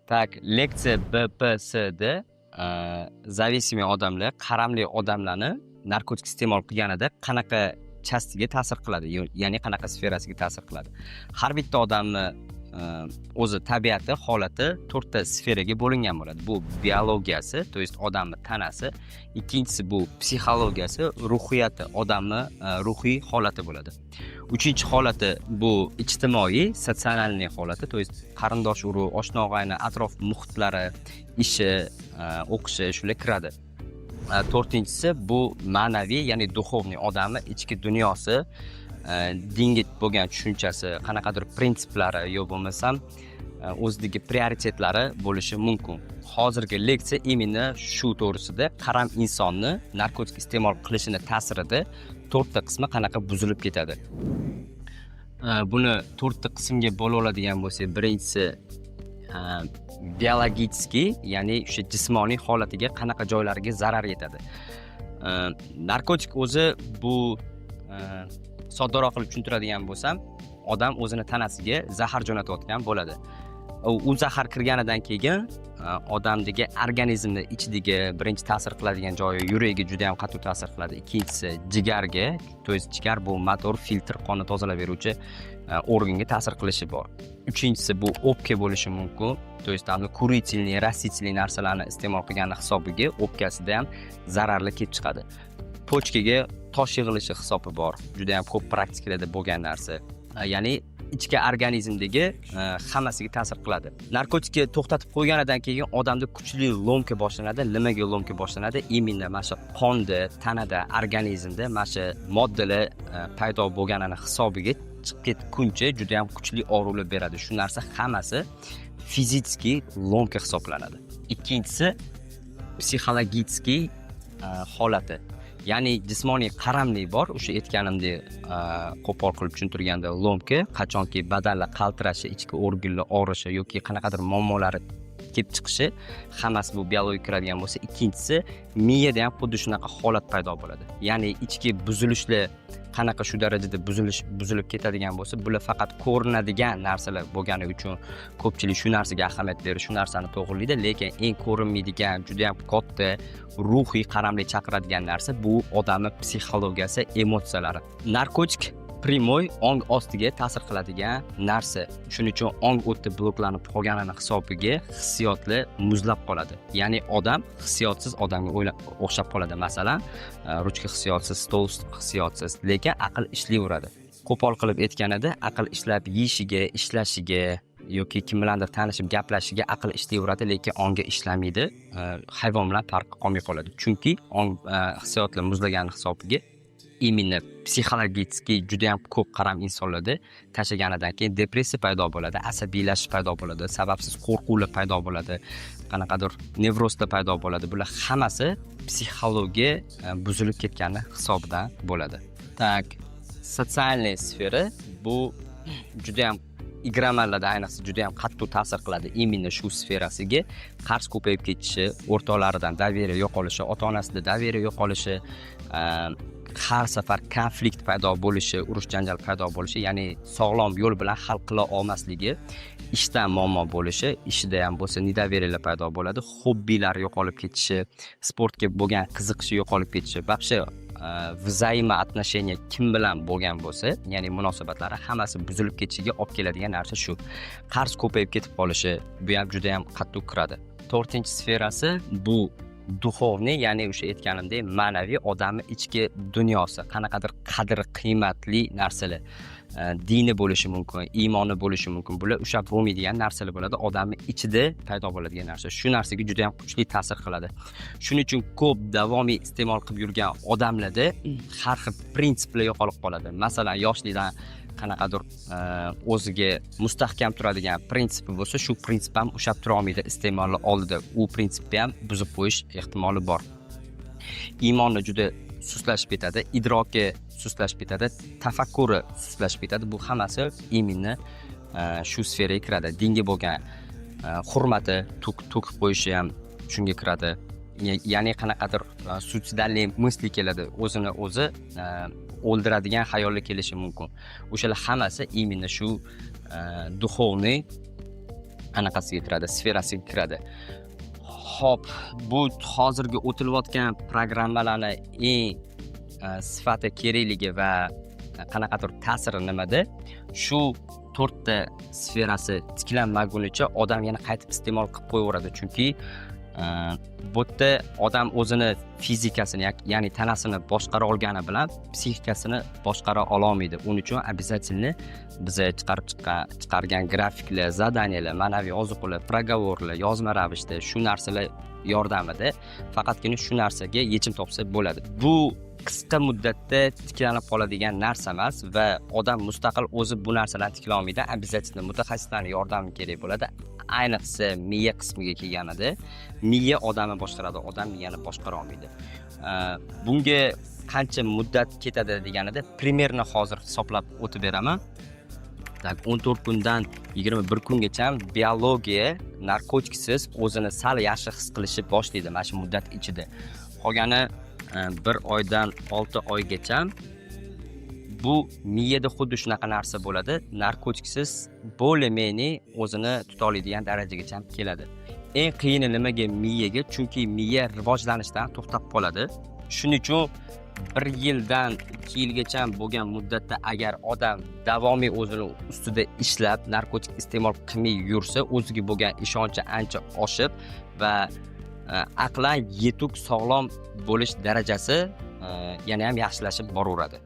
Так, leksiya BPSD зависимый odamlar, qaramli odamlarni narkotik iste'mol qilganida qanaqa часть iga ta'sir qiladi, ya'ni qanaqa sferasiga ta'sir qiladi. Har bitta odamni o'zi tabiati, holati to'rtta sferaga bo'lingan bo'ladi. Bu biologiyasi, то есть odamni tanasi, ikkinchisi bu psixologiyasi, ruhiyati, odamni ruhiy holati bo'ladi. Uchinchi holati bu ijtimoiy, социальный holati, то есть qarindosh urug', oshna og'ayni, atrof muhitlari, ishi, o'qishi, shular kiradi. To'rtinchisi bu ma'naviy, ya'ni духовный, odamni ichki dunyosi, dinga bo'lgan tushunchasi, qanaqadir prinsiplari yo bo'lmasam o'zidagi prioritetlari bo'lishi mumkin. Hozirgi leksiya именно shu to'g'risida: qaram insonni narkotik iste'mol qilishini ta'sirida to'rtta qismi qanaqa buzilib ketadi. Buni to'rtta qismga bo'lib oladigan bo'lsak, birinchisi биологический, ya'ni o'sha jismoniy holatiga qanaqa joylariga zarar yetadi. Narkotik o'zi bu soddaroq qilib tushuntiradigan bo'lsam, odam o'zini tanasiga zahar jo'natayotgan bo'ladi. U zahar kirganidan keyin odamdagi organizmni ichidagi birinchi ta'sir qiladigan joyi yuragiga juda ham qattiq ta'sir qiladi. Ikkinchisi jigarga, то есть jigar bu motor, filtr, qonni tozalab beruvchi organga ta'sir qilishi bor. Uchinchisi bu o'pka bo'lishi mumkin, то есть там курительный, растительный narsalarni iste'mol qilgani hisobiga o'pkasida ham zararli kelib chiqadi. Почка ga tosh yig'ilishi hisobi bor. Juda ham ko'p praktikalarda bo'lgan narsa. Ya'ni ichki organizmdagi hammasiga ta'sir qiladi. Narkotikni to'xtatib qo'yganidan keyin odamda kuchli ломка boshlanadi. Nimaga ломка boshlanadi? Именно mana shu qonda, tanada, organizmda mana shu moddalar paydo bo'lganini hisobiga chiqib ketguncha juda ham kuchli og'riqlar beradi. Shu narsa hammasi физический ломка hisoblanadi. Ikkinchisi психологический holati. Ya'ni jismoniy qaramlik bor, o'sha aytganimdek, qo'pol qilib tushuntirganda, ломка qachonki badanlar qaltirashi, ichki organlar og'rishi yoki qanaqadir muammolari kelib chiqishi, hammasi bu biologik kiradigan bo'lsa, ikkinchisi miyada ham xuddi shunaqa holat paydo bo'ladi. Ya'ni ichki buzilishlar qanaqa shu darajada buzilib ketadigan bo'lsa, bular faqat ko'rinadigan narsalar bo'lgani uchun ko'pchilik shu narsaga ahamiyat berib, shu narsani to'g'rilaydi, lekin eng ko'rinmaydigan, juda ham katta ruhiy qaramlik chaqiradigan narsa bu odamni psixologiyasi, emotsiyalari. Narkotik прямой ong ostiga ta'sir qiladigan narsa. Shuning uchun ong o'ta bloklanib qolganini hisobiga hissiyotlar muzlab qoladi. Ya'ni odam hissiyotsiz odamga o'xshab qoladi. Masalan, ruchka hissiyotsiz, stol hissiyotsiz, lekin aql ishlayveradi. Qo'pol qilib aytganida, aql ishlab yeyishiga, ishlashiga yoki kim bilandir tanishib gaplashishiga aql ishlayveradi, lekin ongi ishlamaydi. Hayvon bilan farqi qolmay qoladi. Chunki ong hissiyotlar muzlagani hisobiga именно психологический juda ham ko'p qaram insonlarda tashlaganidan keyin depressiya paydo bo'ladi, asabiylashish paydo bo'ladi, sababsiz qo'rquvlar paydo bo'ladi, qanaqadir nevrozlar paydo bo'ladi. Bular hammasi psixologiya buzilib ketgani hisobidan bo'ladi. Так, социальный sfera bu juda ham игроман larda ayniqsa juda ham qattiq ta'sir qiladi. Именно shu sferasiga qarz ko'payib ketishi, o'rtoqlaridan доверие yo'qolishi, ota onasida доверие yo'qolishi, har safar konflikt paydo bo'lishi, urush janjal paydo bo'lishi, ya'ni sog'lom yo'l bilan hal qila olmasligi, ishdan muammo bo'lishi, ishida ham bo'lsa недоверие lar paydo bo'ladi, hobbilari yo'qolib ketishi, sportga bo'lgan qiziqishi yo'qolib ketishi, вообще взаимоотношения kim bilan bo'lgan bo'lsa, ya'ni munosabatlari hammasi buzilib ketishiga olib keladigan narsa shu. Qarz ko'payib ketib qolishi, bu ham juda ham qattiq kiradi. To'rtinchi sferasi bu духовный, ya'ni o'sha aytganimdek ma'naviy, odamni ichki dunyosi, qanaqadir qadr qiymatli narsalar, dini bo'lishi mumkin, iymoni bo'lishi mumkin. Bular ushlab bo'lmaydigan narsalar bo'ladi, odamni ichida paydo bo'ladigan narsa. Shu narsaga juda ham kuchli ta'sir qiladi. Shuning uchun ko'p davomiy iste'mol qilib yurgan odamlarda har xil prinsiplar yo'qolib qoladi. Masalan, yoshlikdan qanaqadir o'ziga mustahkam turadigan prinsipi bo'lsa, shu prinsip ham ushlab tura olmaydi iste'molni oldida. U prinsipni ham buzib qo'yish ehtimoli bor. Iymoni juda sustlashib ketadi, idroki sustlashib ketadi, tafakkuri sustlashib ketadi. Bu hammasi именно shu sferaga kiradi. Dinga bo'lgan hurmati to'kib qo'yishi ham shunga kiradi. Ya'ni qanaqadir суицидальный мысли keladi, o'zini o'zi o'ldiradigan xayollar kelishi mumkin. O'shalar hammasi именно shu духовный. Anaqasiga kiradi, sferasiga kiradi. Xo'p, bu hozirgi o'tilayotgan programmalarni eng sifati kerakligi va qanaqadir ta'siri nimada? Shu to'rtta sferasi tiklanmagunicha odam yana qaytib iste'mol qilib qo'yaveradi, chunki bu yerda odam o'zini fizikasini, ya'ni tanasini boshqara olgani bilan psixikasini boshqara ololmaydi. Uning uchun обязательно biza chiqarib chiqqan, chiqargan grafiklar, задания lar, ma'naviy ozuqalar, проговор lar, yozma ravishda, shu narsalar yordamida faqatgina shu narsaga yechim topsa bo'ladi. Bu qisqa muddatda tiklanib qoladigan narsa emas va odam mustaqil o'zi bu narsalarni tiklay olmaydi, обязательно mutaxassislarni yordami kerak bo'ladi. Ayniqsa miya qismiga kelganida, miya odamni boshqaradi, odam miyani boshqara olmaydi. Bunga qancha muddat ketadi deganida, примерно hozir hisoblab o'tib beraman. Так, 14 kundan 21 kungacha biologiya narkotiksiz o'zini sal yaxshi his qilishni boshlaydi mana shu muddat ichida. Qolgani bir oydan 6 oygacha bu miyada xuddi shunaqa narsa bo'ladi, narkotiksiz более менее o'zini tuta oladigan darajagacha keladi. Eng qiyini nimaga miyaga? Chunki miya rivojlanishdan to'xtab qoladi. Shuning uchun bir yildan 2 yilgacha bo'lgan muddatda agar odam davomiy o'zini ustida ishlab, narkotik iste'mol qilmay yursa, o'ziga bo'lgan ishonchi ancha oshib va aqlan yetuk, sog'lom bo'lish darajasi yana ham yaxshilashib boraveradi.